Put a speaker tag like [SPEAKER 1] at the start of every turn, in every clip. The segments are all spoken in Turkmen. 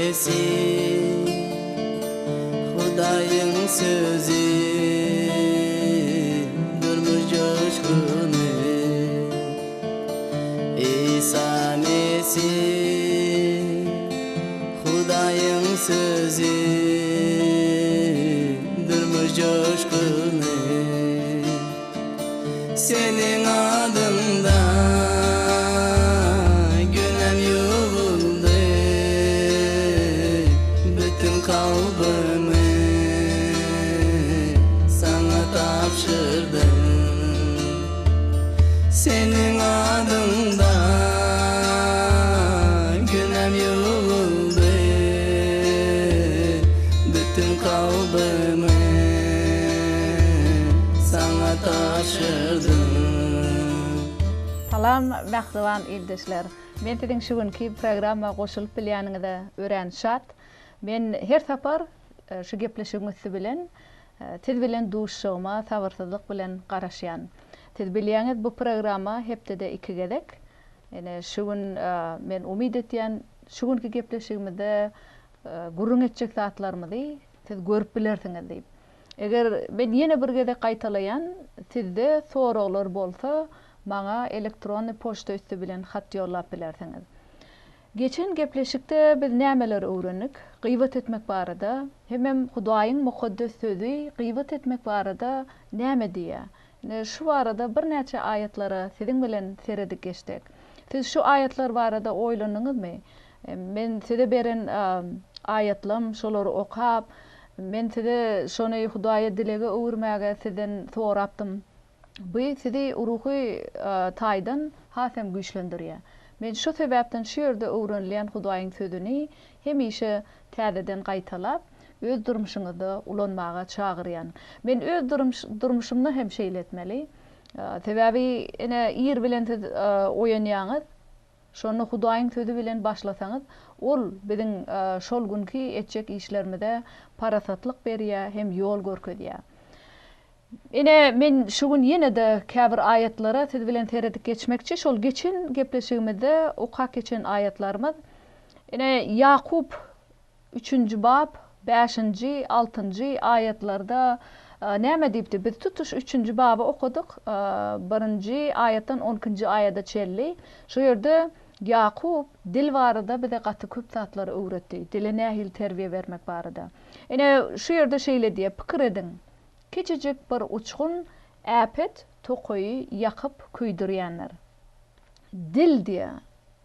[SPEAKER 1] Mesih Hudaýyň sözi Durmuş joşguny Isa Mesih Hudaýyň sözi Durmuş joşguny Seniň adyňda günäm ýuwuldy, Bütin kalbymy Saňa tabşyrdym. Seniň adyňda günäm ýuwuldy, Bütin kalbymy Saňa tabşyrdym.
[SPEAKER 2] Salam mähriban ildeşler! Men siziň şu günki programma goşulyp bilýäniňize örän şat. Men her sapar şu gepleşigiň üsti bilen siz bilen duşuşygyma sabyrsyzlyk bilen garaşýan. Siz bilýäňiz bu programma hepdede iki gezek. Ine şu gün men umyt etýän şu günki gepleşigimizde gürrüň etjek zatlarymyzy siz görüp bilersiňiz diýip. Eger, men ýene bir gezek gaýtalaýan, sizde soraglar bolsa, maňa elektronnyý poçta üsti bilen hat ýollap bilersiňiz. Geçen gepleşikde biz nämeleri öwrendik? Gybat etmek barada, hemem Hudaýyň Mukaddes Sözi gybat etmek barada näme diýýär? Ine, şu barada birnäçe aýatlara siziň bilen seredip geçdik. Siz şu aýatlar barada oýlandyňyzmy? Men size beren aýatlam, şolary okap, men size şony Hudaýa dilege öwürmäge sizden sorapdym. Bu sizi ruhy taýdan has hem güýçlendirýär. Men şu sebäpden şu ýerde öwrenilýän Hudaýyň Sözüni hemişe täzeden gaýtalap, öz durmuşyňyzda ulanmaga çagyrýan. Men öz durmuşymda hem şeýle etmeli. Sebäbi ine ir bilen siz oýanýaňyz, Şonda Hudaýyň Sözi bilen başlasaňyz, Ol biziň şol günki etjek işlerimize parasatlyk berýär hem ýol görkezýär. Ine, men şu gün ýene-de käbir aýatlara siz bilen seredip geçmekçi. Şol geçen gepleşigimizde okap geçen aýatlarymyz. Ine, Ýakup Üçünji bap, bäşinji, altynjy aýatlarda näme diýipdi? Biz tutuş üçünji baby okadyk, birinji aýatdan on ikinji aýada çenli. Şu ýerde Ýakup dil barada bize gaty köp zatlary öwretdi, dile nähili terbiýe bermek barada. Ine, şu ýerde şeýle diýýär, Pikir ediň, kiçijik bir uçgun äpet tokaýy ýakyp köýdürýändir. Dil diýýär,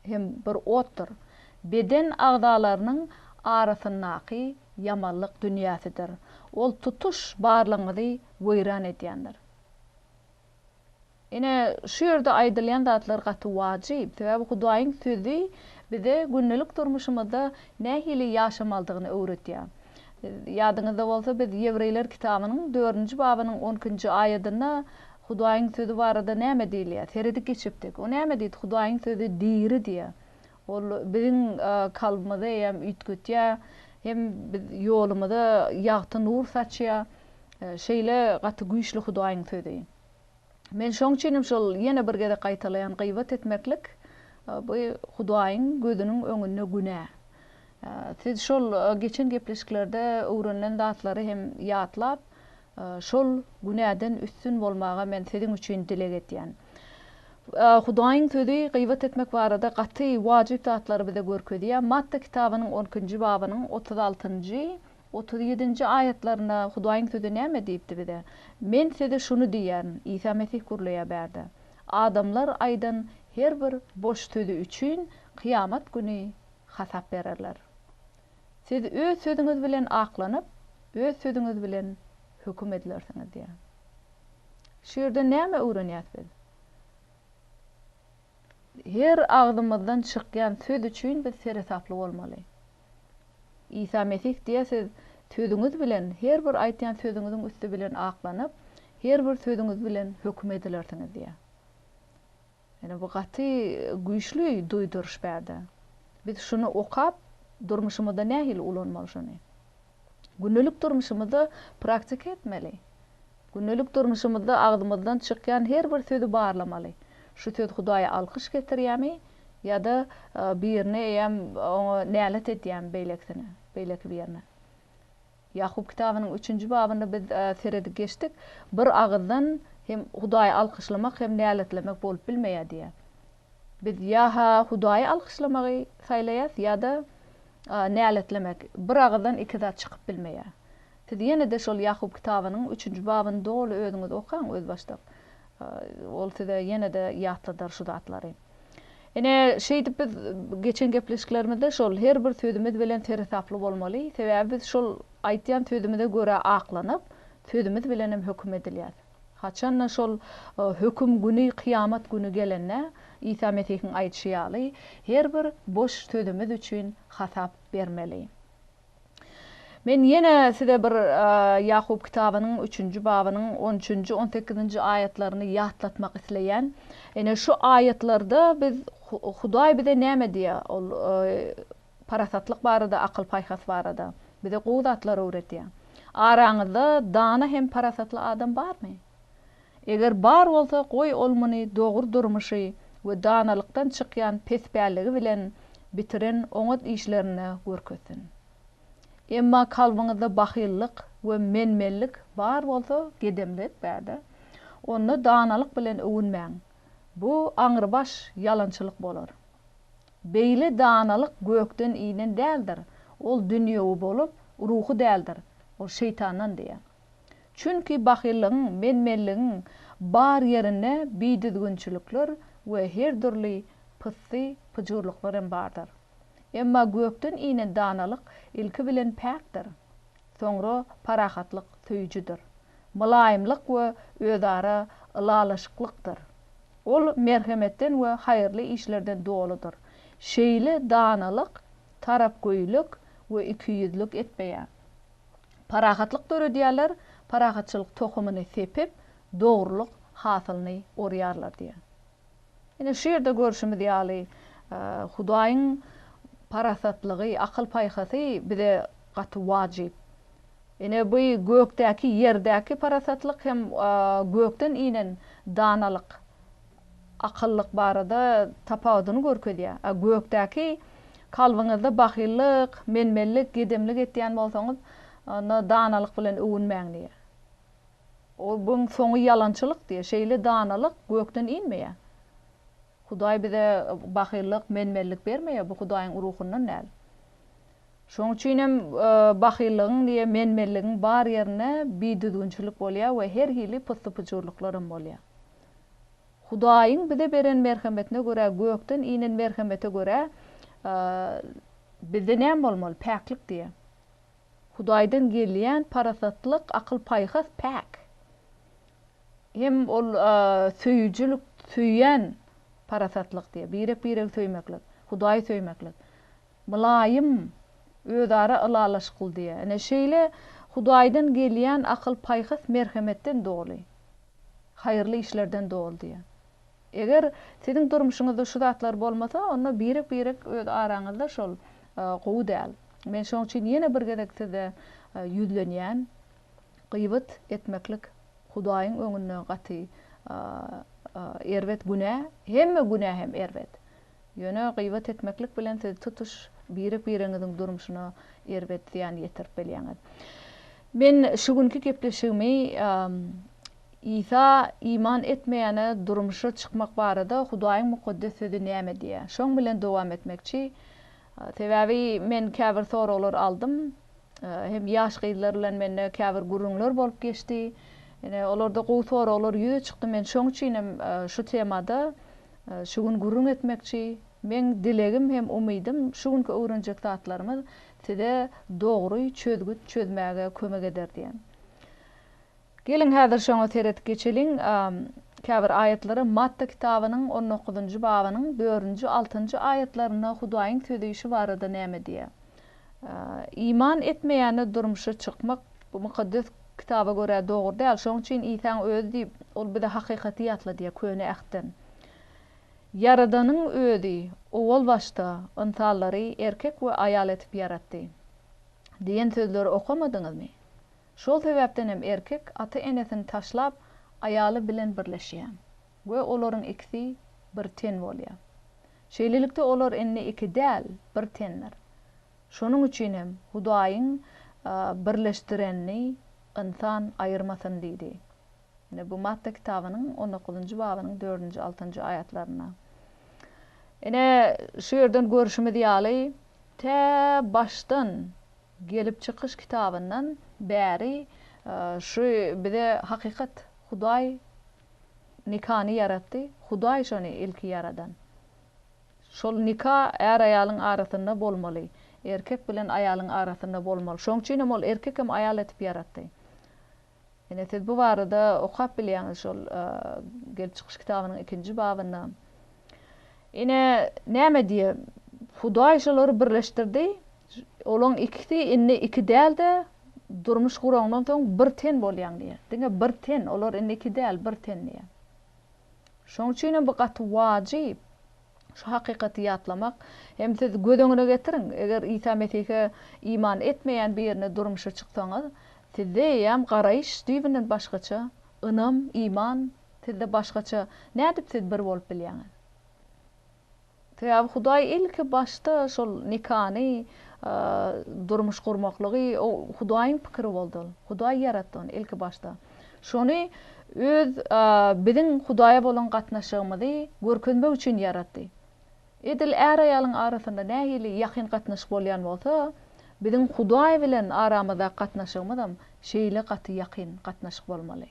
[SPEAKER 2] hem bir otdur. Beden agzalarynyň arasyndaky ýamanlyk dünýäsidir. Ol tutuş barlygyňyzy weýran edýändir. Ine, şu ýerde aýdylýan zatlar gaty wajyp. Sebäbi Hudaýyň Sözi bize gündelik durmuşymyzda nähili ýaşamalydygyny öwredýär. Ýadyňyzda bolsa, biz Ýewreýler kitabynyň dördünji babynyň on ikinji aýadynda Hudaýyň Sözi barada näme diýilýär? Seredip geçipdik. O näme diýdi? Hudaýyň Sözi diri diýýär. Ol biziň kalbymyzy hem üýtgetýär, hem biz ýolumyza ýagty nur saçýar. Şeýle gaty güýçli Hudaýyň Sözi. Men şoň üçin hem şol ýene bir gezek gaýtalaýan gybat etmeklik bu Hudaýyň gözüniň öňünde günä. Siz şol geçen gepleşiklerde öwrenilen zatlary hem ýatlap şol günäden üstün bolmaga men siziň üçin dileg edýän. Hudaýyň sözi gybat etmek barada gaty wajyp zatlary bize görkezýär. Matta kitabynyň on ikinji babynyň 36-njy 37-nji aýatlarynda Hudaýyň Sözi näme diýipdi bize? Men size şuny diýýärin, Isa Mesih gürleýär bärde. Adamlar aýdan her bir boş sözi üçin kyýamat güni hasap bererler. Siz öz sözüňiz bilen aklanyp, öz sözüňiz bilen höküm edilersiňiz diýýär. Şu ýerden näme öwrenýäs biz? Her agzymyzdan çykýan söz üçin biz seresaply bolmaly. Isa Mesih diýýär, siz sözüňiz bilen, her bir aýtýan sözüňiziň üsti bilen aklanyp, her bir sözüňiz bilen höküm edilersiňiz diýýär. Ýöne bu gaty güýçli duýduryş bärde. Biz şuny okap, durmuşymyzda nähili ulanmaly şuny? Gündelik durmuşymyzda praktika etmeli. Gündelik durmuşymyzda agzymyzdan çykýan her bir sözi barlamaly. Şu söz Hudaýa alkyş getirýärmi? Ýa-da birini eýýäm oňa nälet edýärmi beýlekisine, beýleki birine? Ýakup kitabynyň üçünji babynda biz seredip geçdik. Bir agyzdan hem Hudaýy alkyşlamak hem näletlemek bolup bilmeýär diýýär. Biz ýa-ha Hudaýy alkyşlamagy saýlaýas ýa-da näletlemek. Bir agyzdan iki zat çykyp bilmeýär. Siz ýene-de şol Ýakup kitabynyň üçünji babyny doly özüňiz okaň özbaşdak. Ol size ýene-de ýatladar şu zatlary. Ine, şeýdip biz geçen gepleşiklerimizde şol her bir sözümiz bilen seresaply bolmaly. Sebäbi biz şol aýtýan sözümize görä aklanyp, sözümiz bilen hem höküm edilýäs. Haçan-da şol höküm güni, kyýamat güni gelende, Isa Mesihiň aýdyşy ýaly, her bir boş sözümiz üçin hasap bermeli. Men ýene size bir Ýakup kitabynyň üçünji babynyň on üçünji, on sekizinji aýatlaryny ýatlatmak isleýän. Ine, şu aýatlarda biz Hudaý bize näme diýýär? Ol parasatlyk barada, akyl-paýhas barada bize gowy zatlar öwredýär. Araňyzda dana hem parasatly adam barmy? Eger bar bolsa, goý ol muny dogry durmuşy we danalykdan çykýan pespälligi bilen bitiren oňat işlerinde görkezsin. Emma kalbyňyzda bahyllyk we men-menlik bar bolsa, gedemlik bärde, onda danalyk bilen öwünmäň. Bu aňrybaş ýalançylyk bolar. Beýle danalyk gökden inen däldir, ol dünýewi bolup, ruhy däldir, ol şeýtandan diýýär. Çünki bahyllygyň, men-menligiň bar ýerinde bidüzgünçilikler we her dürli pyssy-pyjurlyklar hem bardyr. Emma gökden inen danalyk ilki bilen päkdir, soňra parahatlyk söýüjidir, mylaýymlyk we özara ylalaşyklykdyr. Ol merhemetden we haýyrly işlerden doludyr. Şeýle danalyk tarapgöýlük we ikiýüzlük etmeýär. Parahatlyk döredýärler, parahatçylyk tohumyny sepip, dogrulyk hasylyny orýarlar diýýär. Ine, şu ýerde görşümiz ýaly, Hudaýyň parasatlygy, akyl-paýhasy bize gaty wajyp. Ine, bu gökdäki, ýerdäki parasatlyk hem gökden inen danalyk. Akyllyk barada tapawudyny görkezýär. A gökdäki kalbyňyzda bahyllyk, men-menlik, gedemlik etýän bolsaňyz, onda danalyk bilen öwünmäň diýýär. O buň soňy ýalançylyk diýýär. Şeýle danalyk gökden inmeýär. Hudaý bize bahyllyk, men-menlik bermeýär, bu Hudaýyň ruhundan däl. Şoň üçin hem bahyllygyň diýýär, men-menligiň bar ýerinde bidüzgünçilik bolýar we her hili pyssy-pyjurlyklar hem bolýar. Hudaýyň bize beren merhemetine görä, gökden inen merhemete görä, bizde näme bolmaly? Päklik diýýär. Hudaýdan gelýän parasatlyk, akyl-paýhas päk. Hem ol söýüjilik, söýýän parasatlyk diýýär. Birek-biregi söýmeklik, Hudaýy söýmeklik. Mylaýym, özara ylalaşykly diýýär. Ine, şeýle Hudaýdan gelýän akyl-paýhas merhemetden doly. Haýyrly işlerden doly diýýär. Eger siziň durmuşyňyzda şu zatlar bolmasa, onda birek-birek öz araňyzda şol gowy däl. Men şoň üçin ýene bir gezek size ýüzlenýän, gyýbat etmeklik Hudaýyň öňünde gaty erbet günä, hemme günä hem erbet. Ýöne gyýbat etmeklik bilen siz tutuş birek-biregiňiziň durmuşyna erbet zyýan ýetirip bilýäňiz. Men şu günki gepleşigimi Isa iman etmeýäne durmuşa çykmak barada Hudaýyň Mukaddes Sözi näme diýýär? Şoň bilen dowam etmekçi. Sebäbi men käbir soraglar aldym. Hem ýaş gyzlar bilen mende käbir gürrüňler bolup geçdi. Ine, olarda gowy soraglar ýüze çykdy. Men şoň üçin hem şu temada Şu gün gürrüň etmekçi. Meň dilegim hem umydym şu günki öwrenjek zatlarymyz size dogry çözgüt çözmäge kömek eder diýen. Geliň häzir şoňa seredip geçeliň. Käbir aýatlara Matta kitabynyň on dokuzynjy babynyň dördünji, altynjy aýatlarynda Hudaýyň sözi şu barada näme diýýär? Iman etmeýäne durmuşa çykmak bu Mukaddes Kitaba görä dogry däl. Şonuň üçin Isaň özi diýip, ol bize hakykaty ýatladýar Köne Ähtden. Ýaradanyň özi owal başda ynsanlary erkek we aýal etip ýaratdy. Diýen sözleri okamadyňyzmy? Şol sebäpden hem erkek ata-enesini taşlap, aýaly bilen birleşýär we olaryň ikisi bir ten bolýar. Şeýlelikde olar indi iki däl, bir tendir. Şonuň üçin hem Hudaýyň birleşdirenini ynsan aýyrmasyn diýdi. Ine, bu Matta kitabynyň on dokuzynjy babynyň dördünji, altynjy aýatlarynda. Ine, şu ýerden görşümiz ýaly, tä başdan Gelip çykyş kitabyndan bäri şu bize hakykat, Hudaý nikany ýaratdy, Hudaý şony ilki ýaradan. Şol nika är-aýalyň arasynda bolmaly, erkek bilen aýalyň arasynda bolmaly. Şoň üçin hem ol erkek hem aýal etip ýaratdy. Ine siz bu barada okap bilýäňiz şol Gelip çykyş kitabynyň ikinji babynda. Ine näme diýýär? Hudaý şolary birleşdirdi. Olaň ikisi indi iki däl-de, durmuş guraňdan soň bir ten bolýaň diýýär. Diňe bir ten, olar indi iki däl, bir ten diýýär. Şoň üçin hem bu gaty wajyp. Şu hakykaty ýatlamak. Hem siz göz öňüne getiriň, eger Isa Mesihe iman etmeýän birine durmuşa çyksaňyz, sizde eýýäm garaýyş düýbünden başgaça, ynam, iman sizde başgaça, nädip siz bir bolup bilýäňiz? Sebäbi Hudaý ilki başda şol nikany, durmuş gurmaklygy Hudaýyň pikiri boldy ol. Hudaý ýaratdy ony ilki başda. Şony öz biziň Hudaýa bolan gatnaşygymyzy görkezmek üçin ýaratdy. Edil är-aýalyň arasynda nähili ýakyn gatnaşyk bolýan bolsa, biziň Hudaý bilen aramyzdaky gatnaşygymyzam şeýle gaty ýakyn gatnaşyk bolmaly.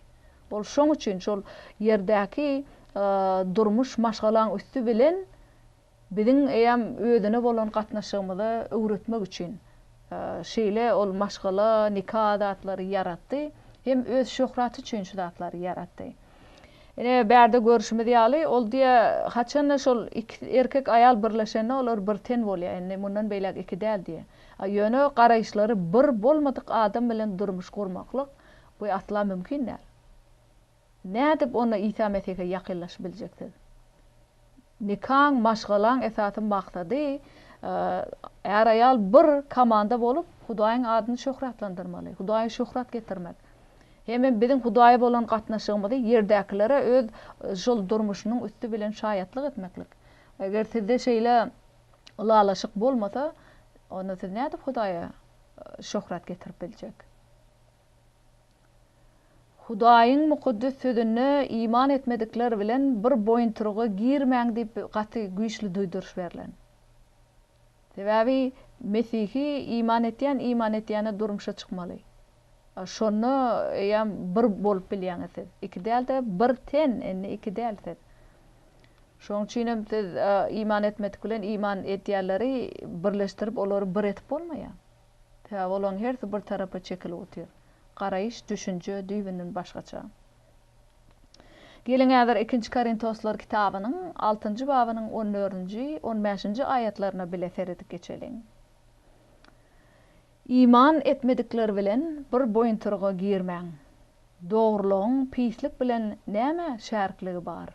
[SPEAKER 2] Ol şoň üçin şol ýerdäki durmuş maşgalaň üsti bilen biziň eýýäm özüne bolan gatnaşygymyza öwretmek üçin şeýle ol maşgala, nika zatlary ýaratdy hem öz şöhraty üçin şu zatlary ýaratdy. Ine bärde görşümiz ýaly ol diýýär haçanda şol iki erkek aýal birleşende olar bir ten bolýar indi mundan beýläk iki däl diýýär. A ýöne garaýyşlary bir bolmadyk adam bilen durmuş gurmaklyk Bu asla mümkin däl. Nädip onda Isa Mesihe ýakynlaşyp biljek siz? Nikaň, maşgalaň esasy maksady är-aýal bir komanda bolup Hudaýyň adyny şöhratlandyrmaly, Hudaýa şöhrat getirmek. Hemem biziň Hudaýa bolan gatnaşygymyzy ýerdäkilere öz şol durmuşynyň üsti bilen şaýatlyk etmeklik. Eger sizde şeýle ylalaşyk bolmasa, onda siz nädip Hudaýa şöhrat getirip biljek? Hudaýyň Mukaddes Sözünde iman etmedikler bilen bir boýuntyryga girmäň diýip gaty güýçli duýduryş berlen. Sebäbi mesihi iman etýän iman etýäne durmuşa çykmaly. Şonda eýýäm bir bolup bilýäňiz siz. Iki däl-de bir ten, indi iki däl siz. Şonuň üçin hem siz iman etmedik bilen iman edýänleri birleşdirip olary bir edip bolmaýar. Sebäbi olaryň hersi bir tarapa çekilip otyr. Garaýyş, düşünje düýbünden başgaça. Geliň häzir Ikinji Korintoslar kitabynyň altynjy babynyň on dördünji, on bäşinji aýatlaryna bile seredip geçeliň. Iman etmedikler bilen bir boýuntyryga girmäň. Dogrulygyň pislik bilen näme şärikligi bar?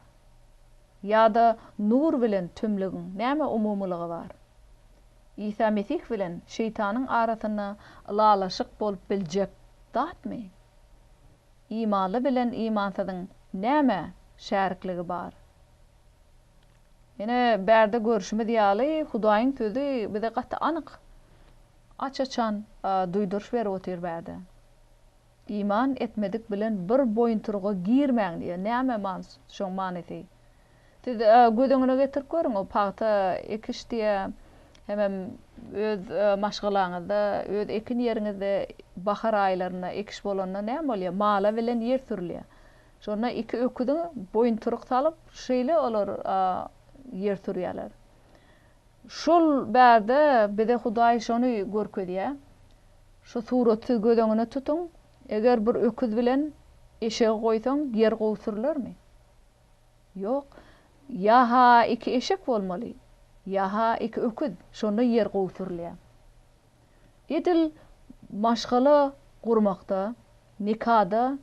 [SPEAKER 2] Ýa-da nur bilen tümlügiň näme umumylygy bar? Isa Mesih bilen şeýtanyň arasynda ylalaşyk bolup biljek zatmy? Imanly bilen imansyzyň näme şärikligi bar? Ine, bärde görşümiz ýaly, Hudaýyň Sözi bize gaty anyk, aç-açan duýduryş berip otyr bärde. Iman etmedik bilen bir boýuntyryga girmäň diýýär. Näme mans şoň manysy? Siz göz öňüne getirip görüň, o pagta ekiş diýýär, hemem öz maşgalaňyzda, öz ekin ýeriňizde bahar aýlarynda ekiş bolanda näme bolýar? Mala bilen ýer sürülýär. Şonda iki öküziň boýuntyryk salyp, şeýle olar ýer sürýärler. Şol bärde bize Hudaý şony görkezýär. Şu suraty siz göz öňüne tutuň, eger bir öküz bilen eşegi goýsaň, ýer gowy sürülermi? Ýok. Ýa-ha iki eşek bolmaly, ýa-ha iki öküz, şonda ýer gowy sürülýär. Edil maşgala gurmakda, nikada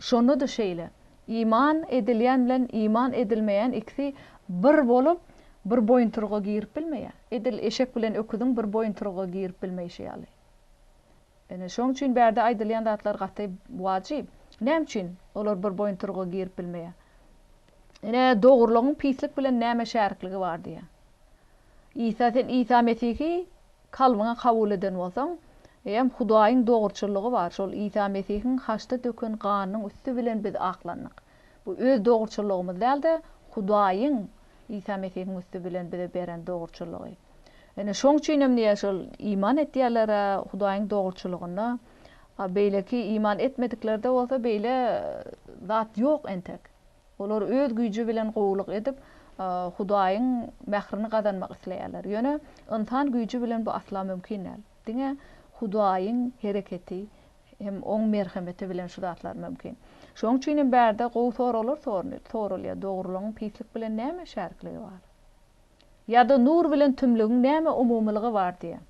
[SPEAKER 2] şonda-da şeýle. Iman edilýän bilen iman edilmeýän ikisi bir bolup, bir boýuntyryga girip bilmeýär. Edil eşek bilen öküziň bir boýuntyryga girip bilmeýşi ýaly. Ine, şoň üçin bärde aýdylýan zatlar gaty wajyp. Näme üçin olar bir boýuntyryga girip bilmeýär? Ine, dogrulygyň pislik bilen näme şärikligi bar diýýär. Isa, sen Isa Mesihi kalbyňa kabul eden bolsaň, eýýäm Hudaýyň dogruçyllygy bar, şol Isa Mesihiň haçda döken ganynyň üsti bilen biz aklandyk. Bu öz dogruçyllygymyz däl-de, Hudaýyň Isa Mesihiň üsti bilen bize beren dogruçyllygy. Ine, şoň üçin hem diýýär, şol iman etýärler-ä Hudaýyň dogruçylygyna, a beýleki iman etmediklerde bolsa beýle zat ýok entek. Olar öz güýji bilen gowulyk edip, Hudaýyň mährini gazanmak isleýärler. Ýöne ynsan güýji bilen bu asla mümkin däl. Diňe Hudaýyň hereketi hem Oň merhemeti bilen şu zatlar mümkin. Şonuň üçin hem bärde gowy soraglar sorulýar, Dogrulygyň pislik bilen näme şärikligi bar? Ýa-da nur bilen tümlügiň näme umumylygy bar diýýär.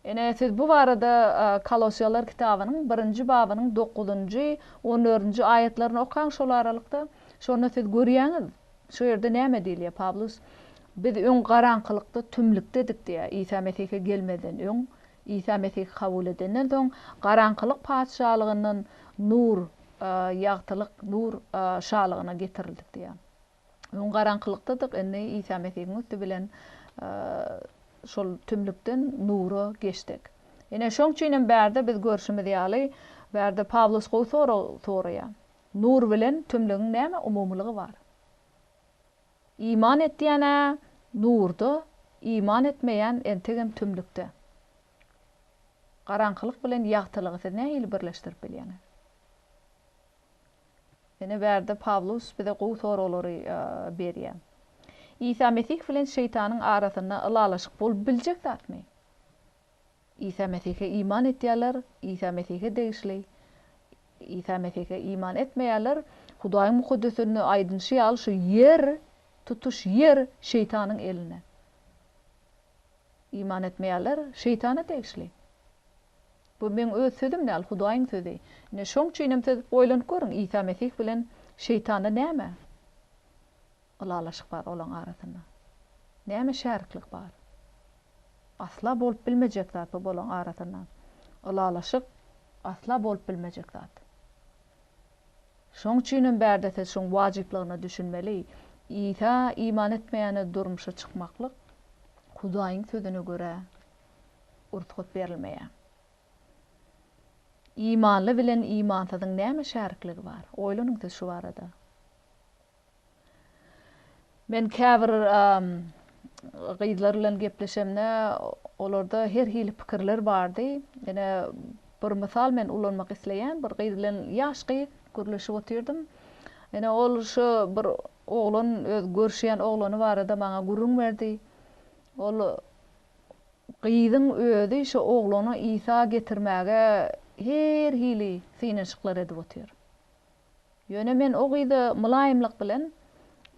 [SPEAKER 2] Ine, siz bu barada Kolosýalar kitabynyň birinji babynyň dokuzynjy, on dördünji aýatlaryny okaň şol aralykda. Şonda siz görýäňiz, şu ýerde näme diýilýär, Pawlus, Biz öň garaňkylykda, tümlükdedik diýýär, Isa Mesihe gelmezden öň, Isa Mesihi kabul edenden soň, garaňkylyk patyşalygyndan nur, ýagtylyk, nur şalygyna getirildik diýýär. Öň garaňkylykdadyk, indi Isa Mesihiň üsti bilen şol tümlükden nura geçdik. Ine, şoň üçin hem bärde biz görşümiz ýaly, bärde Pawlus gowy sorag soraýar. Nur bilen tümlügiň näme umumylygy bar? Iman etýän-ä nurda, iman etmeýän entegem tümlükde. Garaňkylyk bilen ýagtylygy siz nähili birleşdirip bilýäňiz? Ine bärde Pawlus bize gowy soraglary berýär. Isa Mesih bilen şeýtanyň arasynda ylalaşyk bolup biljek zatmy? Isa Mesihe iman etýärler, Isa Mesihe degişli. Isa Mesihe iman etmeýärler. Hudaýyň Mukaddes Sözünde aýdylyşy ýaly şu ýer, tutuş ýer şeýtanyň elinde. Iman etmeýärler, şeýtana degişli. Bu meň öz sözüm däl, Hudaýyň sözi. Ine, şoň üçin hem siz oýlanyp görüň, Isa Mesih bilen şeýtanda näme ylalaşyk bar olaň arasynda? Näme şäriklik bar? Asla bolup bilmejek zat bu bolaň arasynda. Ylalaşyk asla bolup bilmejek zat. Şoň üçin hem bärde siz şoň wajyplygyna düşünmeli. Isa iman etmeýäne durmuşa çykmaklyk Hudaýyň sözüne görä rugsat berilmeýär. Imanly bilen imansyzyň näme şärikligi bar? Oýlanyň siz şu barada. Men käbir gyzlar bilen gepleşemde, olarda her hili pikirler bardy. Ine, bir mysal men ulanmak isleýän. Bir gyz bilen, ýaş gyz, gürleşip otyrdym. Ine, ol şu bir oglan, öz görüşýän oglany barada maňa gürrüň berdi. Ol Gyzyň özi şo oglany Isa getirmäge her hili synanyşyklar edip otyr. Ýöne men o gyza mylaýymlyk bilen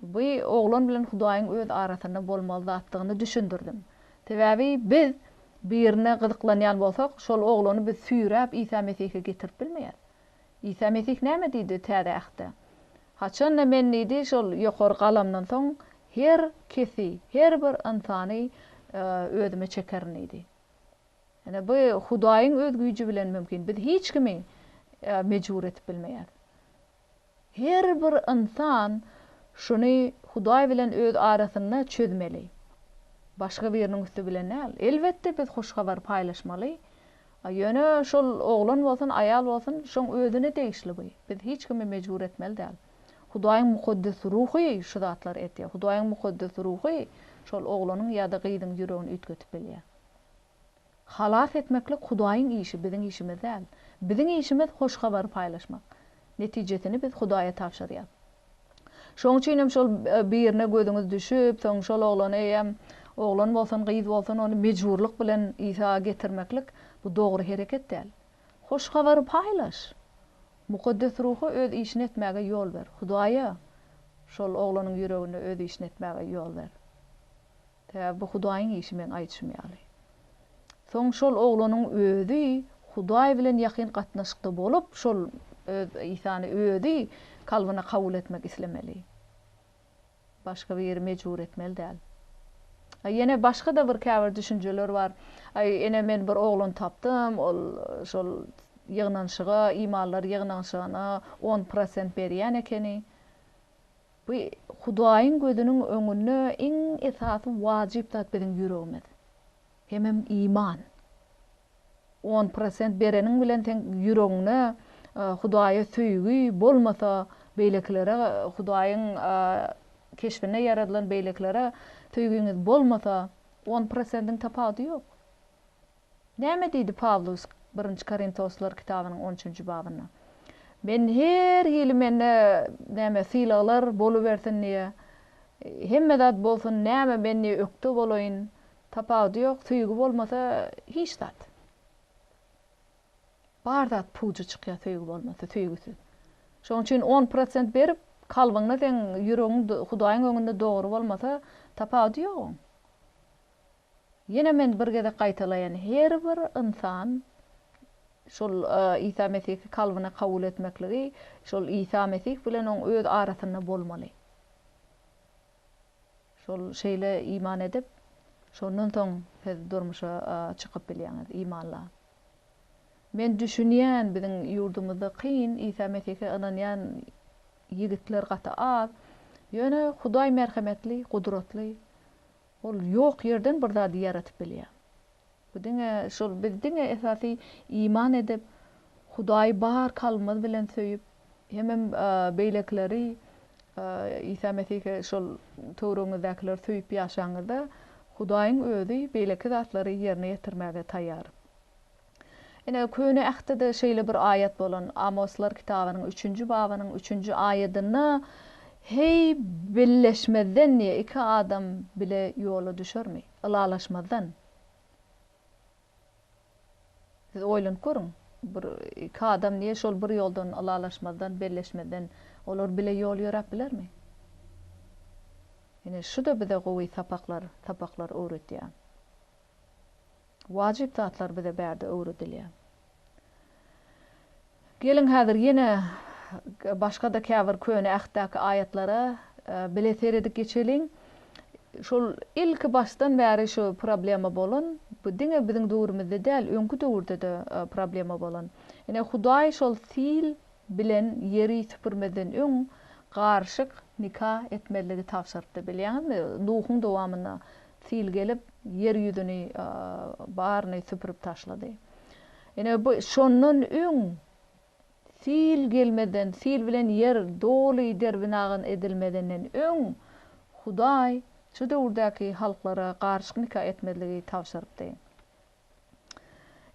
[SPEAKER 2] bu oglan bilen Hudaýyň öz arasynda bolmaly zatdygyny düşündirdim. Sebäbi biz birine gyzyklanýan bolsak, şol oglany biz süýräp Isa Mesihe getirip bilmeýäris. Isa Mesih näme diýdi Täze Ähtde? Haçan-da men diýdi, şol ýokary galamdan soň her kesi, her bir ynsany özüme çekerin diýdi. Ine, bu Hudaýyň öz güýji bilen mümkin. Biz hiç kimi mejbur edip bilmeýäris. Her bir ynsan şuny Hudaý bilen öz arasynda çözmeli. Başga biriniň üsti bilen däl. Elbetde biz hoş habary paýlaşmaly. Ýöne şol oglan bolsun, aýal bolsun, şoň özüne degişli bu. Biz hiç kimi mejbur etmeli däl. Hudaýyň Mukaddes Ruhy şu zatlary etýär. Hudaýyň Mukaddes Ruhy şol oglanyň ýa-da gyzyň ýüregini üýtgetip bilýär. Halas etmeklik Hudaýyň işi, biziň işimiz däl. Biziň işimiz hoş habary paýlaşmak. Netijesini biz Hudaýa tabşyrýas. Şoň üçin hem şol birine gözüňiz düşüp, soň şol oglany eýýäm oglan bolsun, gyz bolsun ony mejburlyk bilen Isa getirmeklik bu dogry hereket däl. Hoş habary paýlaş. Mukaddes Ruha öz işini etmäge ýol ber. Hudaýa şol oglanyň ýüreginde öz işini etmäge ýol ber. Sebäbi bu Hudaýyň işi meň aýdyşym ýaly. Soň şol oglanyň özi Hudaý bilen ýakyn gatnaşykda bolup, şol öz Isany özi kalbyna kabul etmek islemeli. Başga biri mejbur etmeli däl. A ýene başga-da bir käbir düşünjeler bar. Aý, ene men bir oglan tapdym, ol şol ýygnanyşyga, imanlar ýygnanyşygyna on prosent berýän ekeni. Bu Hudaýyň gözüniň öňünde iň esasy wajyp zat biziň ýüregimiz. Hemem iman. On prosent bereniň bilen seň ýüregiňde Hudaýa söýgi bolmasa, beýlekilere Hudaýyň keşbinde ýaradylan beýlekilere söýgiňiz bolmasa, on prosentiň tapawudy ýok. Näme diýdi Pawlus Birinji Korintoslar kitabynyň on üçünji babynda? Men her hili mende näme sylaglar bolubersin diýe, hemme zat bolsun näme men diýe ökde bolaýyn, tapawudy ýok, söýgi bolmasa hiç zat. Bar zat puja çykýar söýgi bolmasa, söýgüsiz. Şonuň üçin on prosent berip, kalbyňda seň ýüregiň Hudaýyň öňünde dogry bolmasa, tapawudy ýok oň. Ýene men bir gezek gaýtalaýan, her bir ynsan şol Isa Mesihi kalbyna kabul etmekligi şol Isa Mesih bilen oň öz arasynda bolmaly. Şol şeýle iman edip, şondan soň siz durmuşa çykyp bilýäňiz imanla. Men düşünýän biziň ýurdumyzda kyn Isa Mesihe ynanýan ýigitler gaty az. Ýöne Hudaý merhemetli, gudratly. Ol ýok ýerden bir zady ýaratyp bilýär. Bu diňe şol biz diňe esasy iman edip, Hudaýy bar kalbymyz bilen söýüp, hemem beýlekileri Isa Mesihe şol töweregiňizdäkileri söýüp ýaşaňyzda, Hudaýyň özi beýleki zatlary ýerine ýetirmäge taýýar. Ine, Köne Ähtde-de şeýle bir aýat bolan, Amoslar kitabynyň üçünji babynyň üçünji aýadynda, Heý, billeşmezden diýe iki adam bile ýola düşermi? Ylalaşmazdan. Siz oýlanyp görüň, bir iki adam diýe şol bir ýoldan ylalaşmazdan, belleşmezden olar bile ýol ýöräp bilermi? Ine, şu-da bize gowy sapaklar, sapaklar öwredýär. Wajyp zatlar bize bärde öwredilýär. Geliň häzir ýene başga-da käbir Köne Ähtdäki aýatlara bile seredip geçeliň. Şol ilki başdan bäri şu problema bolan, bu diňe biziň döwrümizde däl, öňki döwürde-de problema bolan. Ine Hudaý şol sil bilen ýeri süpürmezden öň garyşyk nika etmezligi tabşyrypdy. Bilýäňizmi, Nuhuň dowamynda Sil gelip, ýer ýüzüni baryny süpürip taşlady. Ine, bu şondan öň, sil gelmezden, sil bilen ýer doly derbi-dagyn edilmezenden öň, Hudaý şu döwürdäki halklara garyşyk nika etmezligi tabşyrypdy.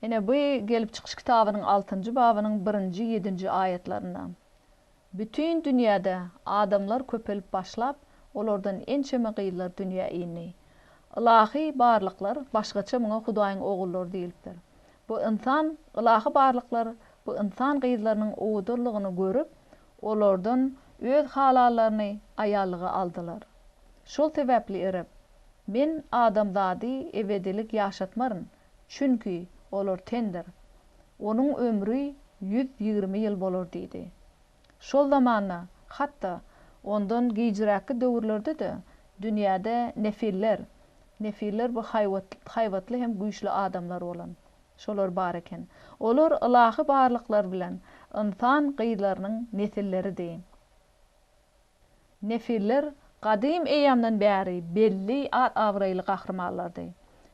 [SPEAKER 2] Ine, bu Gelip çykyş kitabynyň altynjy babynyň birinji, ýedinji aýatlarynda. Bütin dünýäde adamlar köpelip başlap, olardan ençeme gyzlar dünýä indi. Ylahy barlyklar, başgaça muňa Hudaýyň ogullary diýlipdir. Bu ynsan, ylahy barlyklar bu ynsan gyzlarynyň owadanlygyny görüp, olardan öz halallaryny aýallyga aldylar. Şol sebäpli Reb, Men adamzady ebedilik ýaşatmaryn, çünki olar tendir. Onuň ömri 120 ýyl bolar diýdi. Şol zamanda, hatda ondan gijiräkki döwürlerde-de dünýäde nefiller, nefiller bu haýbatly hem güýçli adamlar bolan, şolar bar eken. Olar ylahy barlyklar bilen ynsan gyzlarynyň nesilleridi. Nefiller gadym eýýamdan bäri belli at-abraýly gahrymanlardy.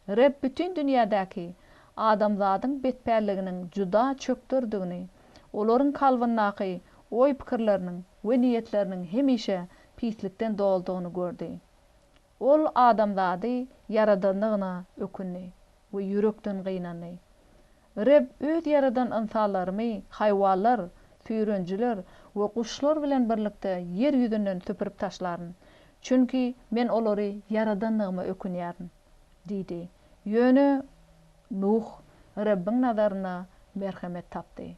[SPEAKER 2] Reb bütin dünýädäki adamzadyň betpälliginiň juda çökderdigini, olaryň kalbyndaky oý-pikirleriniň we niýetleriniň hemişe pislikden doldugyny gördi. Ol adamzady ýaradandygyna ökündi we ýürekden gynandy. Reb Öz ýaradan ynsanlarymy haýwanlar, süýrenjiler we guşlar bilen birlikde ýer ýüzünden süpürip taşlaryn. Çünki Men olary ýaradandygyma ökünýärin diýdi. Ýöne Nuh Rebbiň nazarynda merhemet tapdy.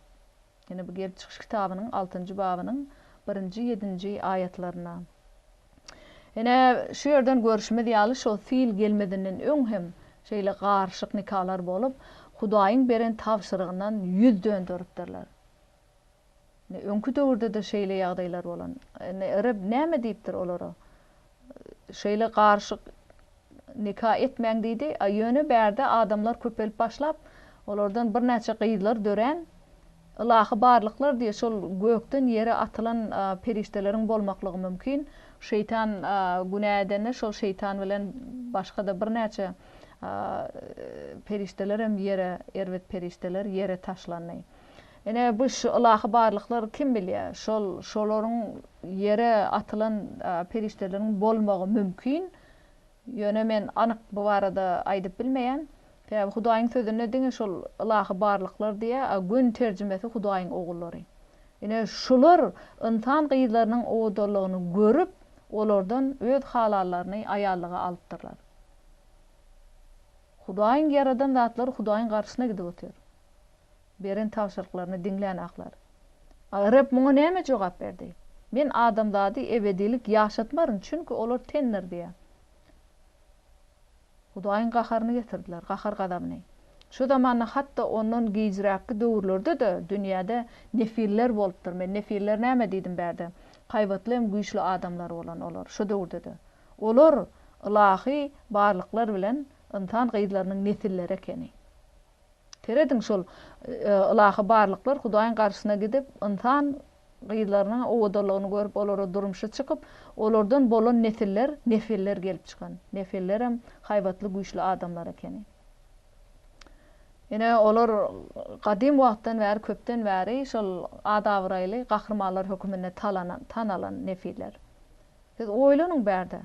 [SPEAKER 2] Ýene bu Gelip çykyş kitabynyň altynjy babynyň birinji, ýedinji aýatlarynda. Ine, şu ýerden görşümiz ýaly, şol sil gelmezinden öň hem şeýle garyşyk nikalar bolup, Hudaýyň beren tabşyrygyndan ýüz dönderipdirler. Ine, öňki döwürde-de şeýle ýagdaýlar bolan. Ine, Reb näme diýipdir olara? Şeýle garyşyk nika etmäň diýdi. A ýöne bärde adamlar köpelip başlap, olardan birnäçe gyzlar dörän, ylahy barlyklar diýe şol gökden ýere atylan perişdeleriň bolmaklygy mümkin. Şeýtan günä edende şol şeýtan bilen başga-da birnäçe perişdeler hem ýere, erbet perişdeler ýere taşlandy. Ine, bu şu ylahy barlyklar kim bilýär, şol şolaryň ýere atylan perişdeleriň bolmagy mümkin. Ýöne men anyk bu barada aýdyp bilmeýän. Sebäbi Hudaýyň Sözünde diňe şol ylahy barlyklar diýýär, a göni terjimesi Hudaýyň ogullary. Ine, şular ynsan gyzlarynyň owadanlygyny görüp, olardan öz halallaryny aýallyga alypdyrlar. Hudaýyň ýaradan zatlary Hudaýyň garşysyna gidip otyr. Beren tabşyryklaryny diňlänaklar. A Reb muňa näme jogap berdi? Men adamzady ebedilik ýaşatmaryn, çünki olar tendir diýýär. Hudaýyň gaharyny getirdiler, gahar-gazabyny. Şu zamanda hat-da ondan gijräkki döwürlerde-de dünýäde nefiller bolupdyr. Men nefiller näme diýdim bärde? Haýbatly hem güýçli adamlar bolan olar şo döwürde-de. Olar ylahy barlyklar bilen ynsan gyzlarynyň nesilleri ekeni. Serediň, şol ylahy barlyklar Hudaýyň garşysyna gidip, ynsan gyzlarynyň owadanlygyny görüp, olara durmuşa çykyp, olardan bolan nesiller, nefiller gelip çykan. Nefillerem haýbatly, güýçli adamlar ekeni. Ine, olar gadym wagtdan bäri, köpden bäri şol at-abraýly gahrymanlar höküminde tanalan nefiller. Siz oýlanyň bärde.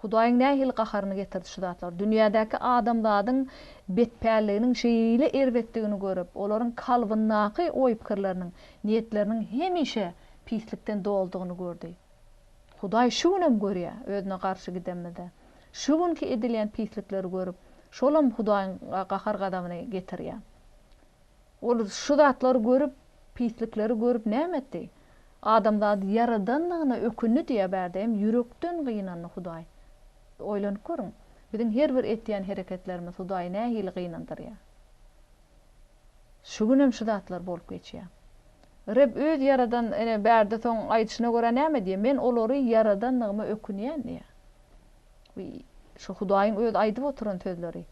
[SPEAKER 2] Hudaýyň nähili gaharyny getirdi şu zatlar. Dünýädäki adamzadyň betpälliginiň şeýle erbetdigini görüp, olaryň kalbyndaky oý-pikirleriniň, niýetleriniň hemişe pislikden doldugyny gördi. Hudaý şu günem görýär, özüne garşy gidenimizde. Şu günki edilýän pislikleri görüp, şolam Hudaýyň gahar-gazabyny getirýär. Ol şu zatlary görüp, pislikleri görüp näme etdi? Adamzady ýaradanlygyna ökündi diýýär bärde hem ýürekden gynandy Hudaý. Oýlanyp görüň, biziň her bir etýän hereketlerimiz Hudaýy nähili gynandyrýar. Şu günem şu zatlar bolup geçýär. Reb öz ýaradan, ine bärde soň aýdyşyna görä näme diýýär? Men olary ýaradanlygyma ökünýän diýýär. Bu şu Hudaýyň öz aýdyp oturan sözleri.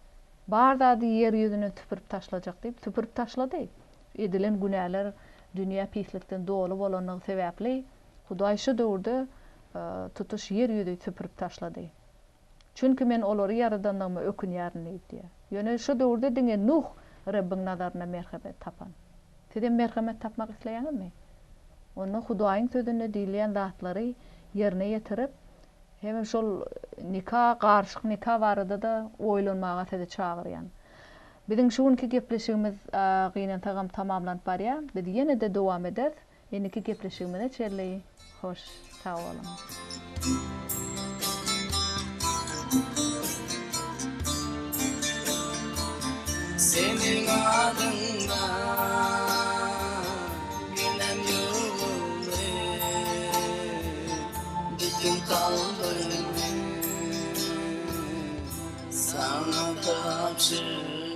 [SPEAKER 2] Bar zady ýer ýüzünden süpürip taşlajak diýip, süpürip taşlady. Edilen günäler dünýä pislikden doly bolanlygy sebäpli, Hudaý şu döwürde tutuş ýer ýüzi süpürip taşlady. Çünki men olary ýaradanlygyma ökünýärin diýip diýýär. Ýöne şu döwürde diňe Nuh Rebbiň nazarynda merhemet tapan. Sizem merhemet tapmak isleýäňizmi? Onda Hudaýyň Sözünde diýilýän zatlary ýerine ýetirip, Hemem şol nika, garyşyk nika barada-da oýlanmaga sizi çagyrýan. Biziň şu günki gepleşigimiz gynansagam tamamlanyp barýar. Biz ýene-de dowam ederis. Indiki gepleşigimize çenli hoş sag boluň.
[SPEAKER 1] Seniň adyňda günäm ýuwuldy. Bütin kalbymy saňa tabşyrdym.